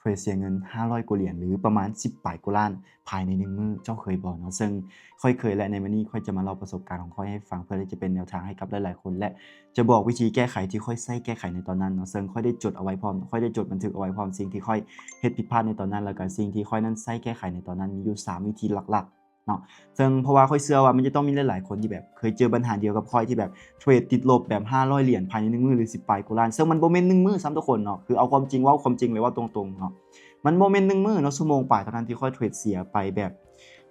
ເທຣດເສຍເງິນຫ້າຮ້ອຍກວ່າຫຼຽນ ຫຼື ປະມານສິບປາຍກວ່າລ້ານພາຍໃນໜຶ່ງມື້ ເຈົ້າເຄີຍບໍ່ເນາະ? ເຊິ່ງຂ້ອຍເຄີຍ ແລະ ໃນມື້ນີ້ຂ້ອຍຈະມາເລົ່າປະສົບການຂອງຂ້ອຍໃຫ້ຟັງ ເພື່ອທີ່ຈະເປັນແນວທາງໃຫ້ກັບຫຼາຍໆຄົນ ແລະ ຈະບອກວິທີແກ້ໄຂທີ່ຂ້ອຍໃຊ້ແກ້ໄຂໃນຕອນນັ້ນເນາະ. ເຊິ່ງຂ້ອຍໄດ້ຈົດເອົາໄວ້ພ້ອມ ຂ້ອຍໄດ້ຈົດບັນທຶກເອົາໄວ້ພ້ອມ ສິ່ງທີ່ຂ້ອຍເຮັດຜິດພາດໃນຕອນນັ້ນ ແລ້ວກະສິ່ງທີ່ຂ້ອຍນັ້ນໃຊ້ແກ້ໄຂໃນຕອນນັ້ນ ມີຢູ່ສາມວິທີຫຼັກໆ ເນາະ. ເຊິ່ງເພາະວ່າຂ້ອຍເຊື່ອວ່າມັນຈະຕ້ອງມີຫຼາຍໆຄົນທີ່ແບບເຄີຍເຈີບັນຫາດຽວກັບຂ້ອຍ ທີ່ແບບເທຣດຕິດລົບແບບຫ້າຮ້ອຍຫຼຽນພາຍໃນໜຶ່ງມື້ ຫຼື ສິບປາຍກວ່າລ້ານ ເຊິ່ງມັນບໍ່ແມ່ນໜຶ່ງມື້ຊ້ຳທຸກຄົນເນາະ. ຄືເອົາຄວາມຈິງເວົ້າ ຄວາມຈິງເລີຍ ເວົ້າຕົງໆເນາະ ມັນບໍ່ແມ່ນໜຶ່ງມື້ເນາະ ຊົ່ວໂມງປາຍເທົ່ານັ້ນທີ່ຂ້ອຍເທຣດເສຍໄປແບບ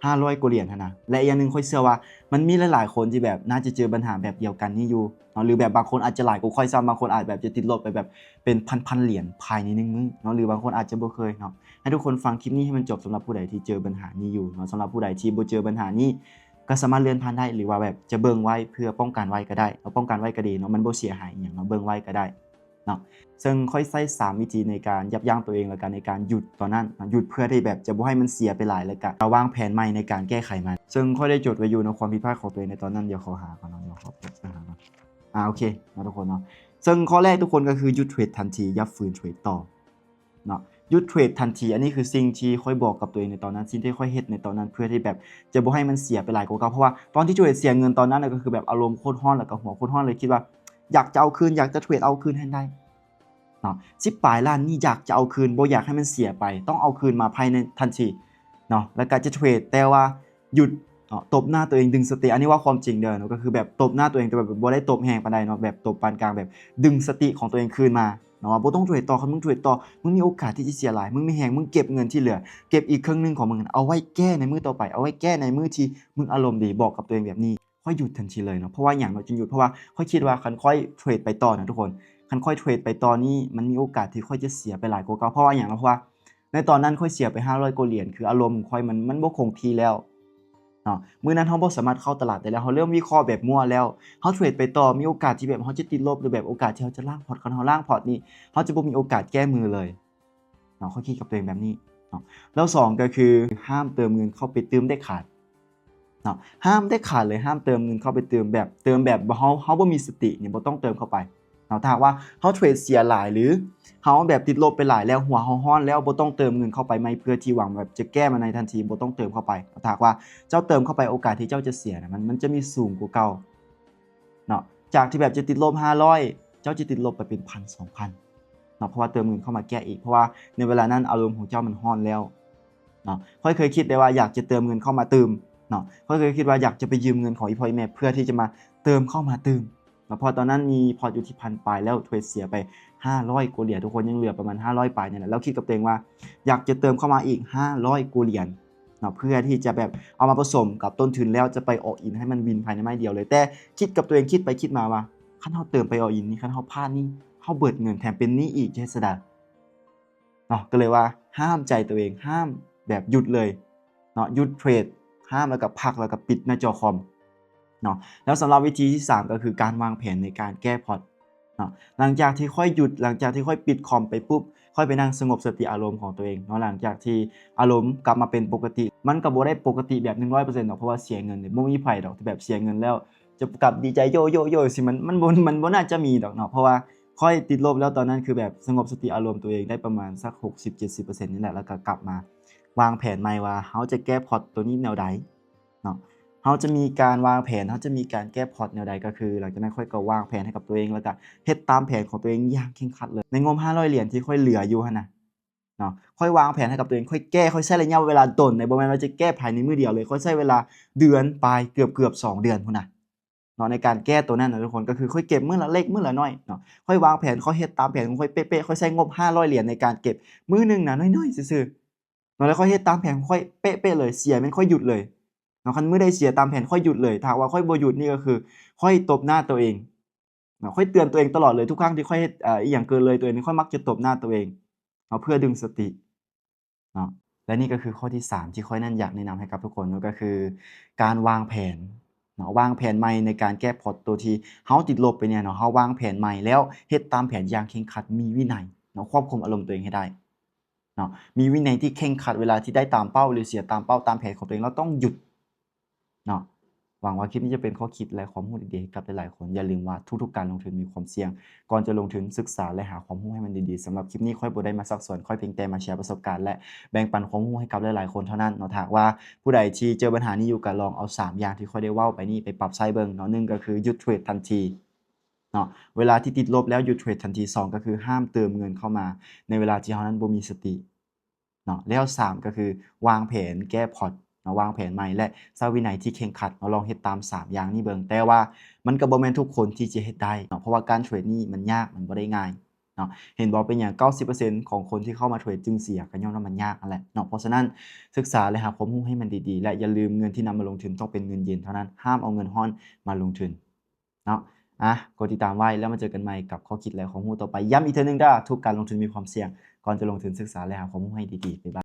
ຫ້າຮ້ອຍກວ່າຫຼຽນຫັ້ນນະ. ແລະ ອີກຢ່າງໜຶ່ງ ຂ້ອຍເຊື່ອວ່າມັນມີຫຼາຍໆຄົນທີ່ແບບໜ້າຈະເຈີບັນຫາແບບດຽວກັນນີ້ຢູ່ເນາະ ຫຼື ແບບບາງຄົນອາດຈະຫຼາຍກວ່າຂ້ອຍຊ້ຳ ບາງຄົນອາດແບບຈະຕິດລົບໄປແບບເປັນພັນໆຫຼຽນພາຍໃນໜຶ່ງມື້ເນາະ ຫຼື ບາງຄົນອາດຈະບໍ່ເຄີຍເນາະ. ໃຫ້ທຸກຄົນຟັງຄລິບນີ້ໃຫ້ມັນຈົບ ສຳລັບຜູ້ໃດທີ່ເຈີບັນຫານີ້ຢູ່ເນາະ. ສຳລັບຜູ້ໃດທີ່ບໍ່ເຈີບັນຫານີ້ ກໍສາມາດເລື່ອນຜ່ານໄດ້ ຫຼືວ່າແບບຈະເບິ່ງໄວ້ເພື່ອປ້ອງກັນໄວ້ກໍໄດ້ເນາະ. ປ້ອງກັນໄວ້ກໍດີເນາະ ມັນບໍ່ເສຍຫາຍອີ່ຫຍັງເນາະ ເບິ່ງໄວ້ກໍໄດ້ເນາະ. ເຊິ່ງຂ້ອຍໃຊ້ສາມວິທີໃນການຢັບຢັ້ງຕົວເອງ ແລ້ວກໍໃນການຢຸດຕອນນັ້ນເນາະ ຢຸດເພື່ອທີ່ແບບຈະບໍ່ໃຫ້ມັນເສຍໄປຫຼາຍ ແລ້ວກໍວາງແຜນໃໝ່ໃນການແກ້ໄຂມັນ. ເຊິ່ງຂ້ອຍໄດ້ຈົດໄວ້ຢູ່ເນາະ ຄວາມຜິດພາດຂອງຕົວເອງໃນຕອນນັ້ນ ດຽວຂໍຫາກ່ອນເນາະ ດຽວຂໍໄປຫາກ່ອນ. ອາ ໂອເຄເນາະທຸກຄົນເນາະ. ເຊິ່ງຂໍ້ແລກທຸກຄົນກໍຄືຢຸດເທຣດທັນທີ ຢ່າຝືນເທຣດຕໍ່ ເນາະ ຢຸດເທຣດທັນທີ. ອັນນີ້ຄືສິ່ງທີ່ຂ້ອຍບອກກັບຕົວເອງໃນຕອນນັ້ນ ສິ່ງທີ່ຂ້ອຍເຮັດໃນຕອນນັ້ນ ເພື່ອທີ່ແບບຈະບໍ່ໃຫ້ມັນເສຍໄປຫຼາຍກວ່າເກົ່າ. ເພາະວ່າຕອນທີ່ໂທເອດເສຍເງິນຕອນນັ້ນນະ ກໍຄືແບບອາລົມໂຄດຮ້ອນ ແລ້ວກໍຫົວໂຄດຮ້ອນເລີຍ ຄິດວ່າຢາກຈະເອົາຄືນ ຢາກຈະເທຣດເອົາຄືນໃຫ້ໄດ້ເນາະ. ສິບປາຍລ້ານນີ້ຢາກຈະເອົາຄືນ ບໍ່ຢາກໃຫ້ມັນເສຍໄປ ຕ້ອງເອົາຄືນມາພາຍໃນທັນທີເນາະ ແລ້ວກໍຈະເທຣດ ແຕ່ວ່າຢຸດເນາະ ຕົບໜ້າຕົວເອງ ດຶງສະຕິ. ອັນນີ້ເວົ້າຄວາມຈິງເດີເນາະ ກໍຄືແບບຕົບໜ້າຕົວເອງ ແຕ່ແບບບໍ່ໄດ້ຕົບແຮງປານໃດເນາະ ແບບຕົບປານກາງ ແບບດຶງສະຕິຂອງຕົວເອງຄືນມາ ເນາະ ວ່າບໍ່ຕ້ອງເທຣດຕໍ່. ຄັນມຶງເທຣດຕໍ່ ມຶງມີໂອກາດທີ່ຈະເສຍຫຼາຍ ມຶງມີແຮງ ມຶງເກັບເງິນທີ່ເຫຼືອ ເກັບອີກເຄິ່ງໜຶ່ງຂອງມຶງ ເອົາໄວ້ແກ້ໃນມື້ຕໍ່ໄປ ເອົາໄວ້ແກ້ໃນມື້ທີ່ມຶງອາລົມດີ. ບອກກັບຕົວເອງແບບນີ້ ຂ້ອຍຢຸດທັນທີເລີຍເນາະ. ເພາະວ່າຫຍັງເນາະຈຶ່ງຢຸດ? ເພາະວ່າຂ້ອຍຄິດວ່າຄັນຂ້ອຍເທຣດໄປຕໍ່ນະທຸກຄົນ ຄັນຂ້ອຍເທຣດໄປຕໍ່ນີ້ ມັນມີໂອກາດທີ່ຂ້ອຍຈະເສຍໄປຫຼາຍກວ່າເກົ່າ. ເພາະວ່າຫຍັງເນາະ? ເພາະວ່າໃນຕອນນັ້ນຂ້ອຍເສຍໄປຫ້າຮ້ອຍກວ່າຫຼຽນ ຄືອາລົມຂອງຂ້ອຍມັນ ມັນບໍ່ຄົງທີ່ແລ້ວ ເນາະ ມື້ນັ້ນເຮົາບໍ່ສາມາດເຂົ້າຕະຫຼາດໄດ້ແລ້ວ ເຮົາເລີ່ມວິເຄາະແບບມົ້ວແລ້ວ ເຮົາເທຣດໄປຕໍ່ ມີໂອກາດທີ່ແບບເຮົາຈະຕິດລົບ ຫຼື ແບບໂອກາດທີ່ເຮົາຈະລ້າງພອດ ຄັນເຮົາລ້າງພອດນີ້ ເຮົາຈະບໍ່ມີໂອກາດແກ້ມືເລີຍເນາະ. ຂ້ອຍຄິດກັບຕົວເອງແບບນີ້ເນາະ. ແລ້ວສອງກໍຄື ຫ້າມເຕີມເງິນເຂົ້າໄປຕື່ມເດັດຂາດເນາະ ຫ້າມເດັດຂາດເລີຍ ຫ້າມເຕີມເງິນເຂົ້າໄປຕື່ມ ແບບເຕີມແບບເຮົາ ເຮົາບໍ່ມີສະຕິນີ້ ບໍ່ຕ້ອງເຕີມເຂົ້າໄປ ເນາະ. ຖ້າຫາກວ່າເຮົາເທຣດເສຍຫຼາຍ ຫຼື ເຮົາແບບຕິດລົບໄປຫຼາຍແລ້ວ ຫົວເຮົາຮ້ອນແລ້ວ ບໍ່ຕ້ອງເຕີມເງິນເຂົ້າໄປໃໝ່ ເພື່ອທີ່ຫວັງແບບຈະແກ້ມັນໃນທັນທີ ບໍ່ຕ້ອງເຕີມເຂົ້າໄປ. ຖ້າຫາກວ່າເຈົ້າເຕີມເຂົ້າໄປ ໂອກາດທີ່ເຈົ້າຈະເສຍນະ ມັນ ມັນຈະມີສູງກວ່າເກົ່າເນາະ. ຈາກທີ່ແບບຈະຕິດລົບຫ້າຮ້ອຍ ເຈົ້າຈະຕິດລົບໄປເປັນພັນ ສອງພັນເນາະ ເພາະວ່າເຕີມເງິນເຂົ້າມາແກ້ອີກ ເພາະວ່າໃນເວລານັ້ນອາລົມຂອງເຈົ້າມັນຮ້ອນແລ້ວເນາະ. ຂ້ອຍເຄີຍຄິດໄດ້ວ່າຢາກຈະເຕີມເງິນເຂົ້າມາຕື່ມເນາະ ຂ້ອຍເຄີຍຄິດວ່າຢາກຈະໄປຢືມເງິນຂອງອີ່ພໍ່ອີ່ແມ່ ເພື່ອທີ່ຈະມາເຕີມເຂົ້າມາຕື່ມ ເນາະ ເພາະວ່າຕອນນັ້ນມີພອດຢູ່ທີ່ພັນປາຍ ແລ້ວເທຣດເສຍໄປຫ້າຮ້ອຍກວ່າຫຼຽນ ທຸກຄົນ ຍັງເຫຼືອປະມານຫ້າຮ້ອຍປາຍນີ້ແຫຼະ. ແລ້ວຄິດກັບຕົວເອງວ່າຢາກຈະເຕີມເຂົ້າມາອີກຫ້າຮ້ອຍກວ່າຫຼຽນເນາະ ເພື່ອທີ່ຈະແບບເອົາມາປະສົມກັບຕົ້ນທຶນ ແລ້ວຈະໄປ all in ໃຫ້ມັນວິນພາຍໃນໄມ້ດຽວເລີຍ. ແຕ່ຄິດກັບຕົວເອງ ຄິດໄປຄິດມາວ່າ ຄັນເຮົາເຕີມໄປ all in ນີ້ ຄັນເຮົາພາດນີ້ ເຮົາເບີດເງິນ ແຖມເປັນໜີ້ອີກ ຈະເຮັດຈັ່ງໃດ? ເນາະ ກໍເລີຍວ່າຫ້າມໃຈຕົວເອງ ຫ້າມແບບຢຸດເລີຍເນາະ ຢຸດເທຣດ ຫ້າມ ແລ້ວກໍພັກ ແລ້ວກໍປິດໜ້າຈໍຄອມເນາະ. ແລ້ວສຳລັບວິທີທີສາມ ກໍຄືການວາງແຜນໃນການແກ້ພອດເນາະ. ຫຼັງຈາກທີ່ຂ້ອຍຢຸດ ຫຼັງຈາກທີ່ຂ້ອຍປິດຄອມໄປປຸບ ຂ້ອຍໄປນັ່ງສະຫງົບສະຕິອາລົມຂອງຕົວເອງເນາະ. ຫຼັງຈາກທີ່ອາລົມກັບມາເປັນປົກກະຕິ ມັນກໍບໍ່ໄດ້ປົກກະຕິແບບໜຶ່ງຮ້ອຍເປີເຊັນດອກ ເພາະວ່າເສຍເງິນນີ້ ບໍ່ມີໃຜດອກທີ່ແບບເສຍເງິນແລ້ວຈະກັບດີໃຈໂຢໂຢໂຢ ຊິ ມັນ ມັນບໍ່ ມັນບໍ່ໜ້າຈະມີດອກເນາະ. ເພາະວ່າຂ້ອຍຕິດລົບແລ້ວ ຕອນນັ້ນຄືແບບສະຫງົບສະຕິອາລົມຕົວເອງໄດ້ປະມານສັກຫົກສິບເຈັດສິບເປີເຊັນນີ້ແຫຼະ ແລ້ວກໍກັບມາວາງແຜນໃໝ່ວ່າເຮົາຈະແກ້ພອດຕົວນີ້ແນວໃດເນາະ ເຮົາຈະມີການວາງແຜນ ເຮົາຈະມີການແກ້ພອດແນວໃດ. ກໍຄືຫຼັງຈາກນັ້ນຂ້ອຍກໍວາງແຜນໃຫ້ກັບຕົວເອງ ແລ້ວກໍເຮັດຕາມແຜນຂອງຕົວເອງຢ່າງເຄັ່ງຄັດເລີຍ. ໃນງົບຫ້າຮ້ອຍຫຼຽນທີ່ຂ້ອຍເຫຼືອຢູ່ຫັ້ນນະເນາະ ຂ້ອຍວາງແຜນໃຫ້ກັບຕົວເອງ ຂ້ອຍແກ້ ຂ້ອຍໃຊ້ໄລຍະເວລາດົນເດ ບໍ່ແມ່ນວ່າຈະແກ້ພາຍໃນມື້ດຽວເລີຍ ຂ້ອຍໃຊ້ເວລາເດືອນປາຍ ເກືອບ ເກືອບສອງເດືອນພຸ້ນນະ ເນາະ ໃນການແກ້ໂຕນັ້ນນະທຸກຄົນ. ກໍຄືຂ້ອຍເກັບມື້ລະເລັກມື້ລະໜ້ອຍເນາະ ຂ້ອຍວາງແຜນ ຂ້ອຍເຮັດຕາມແຜນຂອງຂ້ອຍເປະໆ ຂ້ອຍໃຊ້ງົບຫ້າຮ້ອຍຫຼຽນໃນການເກັບ ມື້ໜຶ່ງນະນ້ອຍໆຊື່ໆເນາະ ແລ້ວຂ້ອຍເຮັດຕາມແຜນຂອງຂ້ອຍເປະໆເລີຍ ເສຍແມ່ນຂ້ອຍຢຸດເລີຍເນາະ ຄັນມື້ໃດເສຍຕາມແຜນຂ້ອຍຢຸດເລີຍ. ຖ້າຫາກວ່າຂ້ອຍບໍ່ຢຸດນີ້ ກໍຄືຂ້ອຍຕົບໜ້າຕົວເອງເນາະ ຂ້ອຍເຕືອນຕົວເອງຕະຫຼອດເລີຍ ທຸກຄັ້ງທີ່ຂ້ອຍເຮັດ ເອີ ອີ່ຫຍັງເກີນເລີຍຕົວເອງນີ້ ຂ້ອຍມັກຈະຕົບໜ້າຕົວເອງເນາະ ເພື່ອດຶງສະຕິ ເນາະ ແລະ ນີ້ກໍຄືຂໍ້ທີສາມທີ່ຂ້ອຍນັ້ນຢາກແນະນຳໃຫ້ກັບທຸກຄົນເນາະ ກໍຄືການວາງແຜນເນາະ ວາງແຜນໃໝ່ໃນການແກ້ພອດໂຕທີ່ເຮົາຕິດລົບໄປເນຍເນາະ ເຮົາວາງແຜນໃໝ່ແລ້ວເຮັດຕາມແຜນຢ່າງເຄັ່ງຄັດ ມີວິໄນເນາະ ຄວບຄຸມອາລົມຕົວເອງໃຫ້ໄດ້ເນາະ ມີວິໄນທີ່ເຄັ່ງຄັດ ເວລາທີ່ໄດ້ຕາມເປົ້າ ຫຼື ເສຍຕາມເປົ້າຕາມແຜນຂອງຕົວເອງ ເຮົາຕ້ອງຢຸດເນາະ ຫວັງວ່າຄລິບນີ້ຈະເປັນຂໍ້ຄິດ ແລະ ຄວາມຮູ້ດີໆໃຫ້ກັບຫຼາຍໆຄົນ. ຢ່າລືມວ່າທຸກໆການລົງທຶນມີຄວາມສ່ຽງ. ກ່ອນຈະລົງທຶນ, ສຶກສາ ແລະ ຫາຄວາມຮູ້ໃຫ້ມັນດີໆ. ສຳລັບຄລິບນີ້ຂ້ອຍບໍ່ໄດ້ມາຊັກຊວນ, ຂ້ອຍພຽງແຕ່ມາແຊປະສົບການ ແລະ ແບ່ງປັນຄວາມຮູ້ໃຫ້ກັບຫຼາຍໆຄົນເທົ່ານັ້ນເນາະ. ຖ້າຫາກວ່າຜູ້ໃດທີ່ເຈີບັນຫານີ້ຢູ່, ກໍລອງເອົາສາມຢ່າງທີ່ຂ້ອຍໄດ້ເວົ້າໄປນີ້ໄປປັບໃຊ້ເບິ່ງເນາະ. ໜຶ່ງກໍຄືຢຸດເທຣດທັນທີເນາະ, ເວລາທີ່ຕິດລົບແລ້ວຢຸດເທຣດທັນທີ. ສອງກໍຄືຫ້າມເຕີມເງິນເຂົ້າມາໃນເວລາທີ່ເຮົານັ້ນບໍ່ມີສະຕິ ເນາະ. ແລ້ວສາມກໍຄືວາງແຜນແກ້ພອດເນາະ, ວາງແຜນໃໝ່ ແລະ ໃຊ້ວິໄນທີ່ເຄັ່ງຄັດເນາະ. ລອງເຮັດຕາມສາມຢ່າງນີ້ເບິ່ງ. ແຕ່ວ່າມັນກໍບໍ່ແມ່ນທຸກຄົນທີ່ຈະເຮັດໄດ້ເນາະ, ເພາະວ່າການເທຣດນີ້ມັນຍາກ, ມັນບໍ່ໄດ້ງ່າຍເນາະ. ເຫັນບໍ່? ເປັນຫຍັງເກົ້າສິບເປີເຊັນຂອງຄົນທີ່ເຂົ້າມາເທຣດຈຶ່ງເສຍ? ກໍຍ້ອນວ່າມັນຍາກຫັ້ນແຫຼະເນາະ. ເພາະສະນັ້ນ, ສຶກສາ ແລະ ຫາຄວາມຮູ້ໃຫ້ມັນດີໆ ແລະ ຢ່າລືມເງິນທີ່ນຳມາລົງທຶນຕ້ອງເປັນເງິນເຢັນເທົ່ານັ້ນ, ຫ້າມເອົາເງິນຮ້ອນມາລົງທຶນ. ເນາະ. ອ່ະ ກົດຕິດຕາມໄວ້ ແລ້ວມາເຈີກັນໃໝ່ກັບຂໍ້ຄິດ ແລະ ຄວາມຮູ້ຕໍ່ໄປ. ຢ້ຳອີກເທື່ອໜຶ່ງເດີ້, ທຸກການລົງທຶນມີຄວາມສ່ຽງ. ກ່ອນຈະລົງທຶນ, ສຶກສາ ແລະ ຫາຄວາມຮູ້ໃຫ້ດີໆ. ບາຍບາຍ.